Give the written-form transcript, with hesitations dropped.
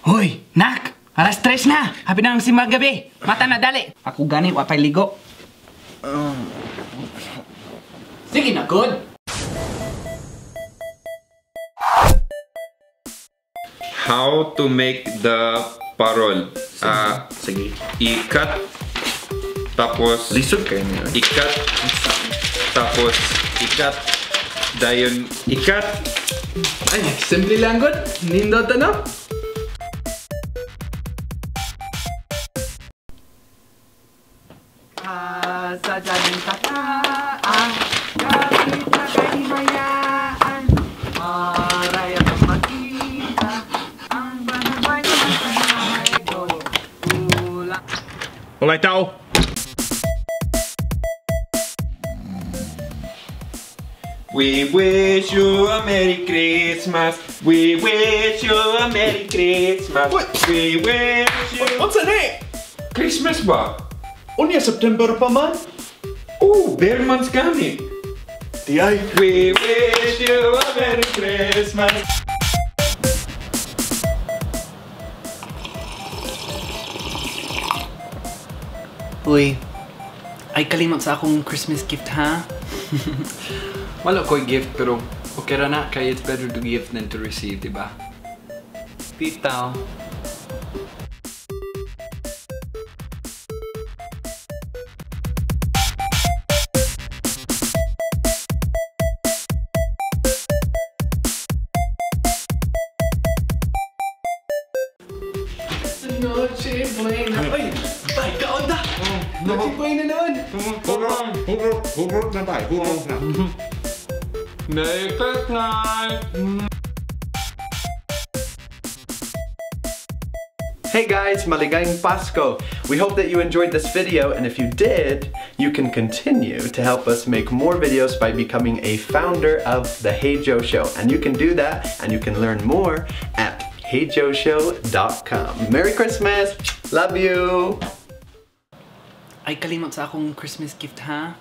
Hoy, nak! 3:00 na! Happy na ang simbang gabi! Mata na, dali! Ako gani, wapay ligo. Sige na, good! How to make the parol. Sige. I-cut. Tapos... Lisod kayo niyo. I-cut. Tapos, i-cut. Dayon, i-cut. Ay, simple lang, good. Nindot, ano? Sa jaling tataan, kahit na kahimayaan, maraya kang makita, ang banabay ng panaygo, kulang. Walay tao! We wish you a Merry Christmas. We wish you a Merry Christmas. What? We wish you... What's the name? Christmas ba? Unya September pa man. Oh, bare months kami. Di ay. We wish you a Merry Christmas. Uy, ay kalimot sa akong Christmas gift, ha? Wala ko'y gift, pero okay ra na, kay it's better to give than to receive, diba? Bitaw. Noche buena. Ay! Ay, kaon ta! Noche buena naman! Hugot na tayo, hugot na. Merry Christmas! Hey guys, Maligayang Pasko! We hope that you enjoyed this video, and if you did, you can continue to help us make more videos by becoming a founder of The Hey Joe Show. And you can do that, and you can learn more at heyjoeshow.com. Merry Christmas! Love you! Ay kalimot sa akong Christmas gift, ha?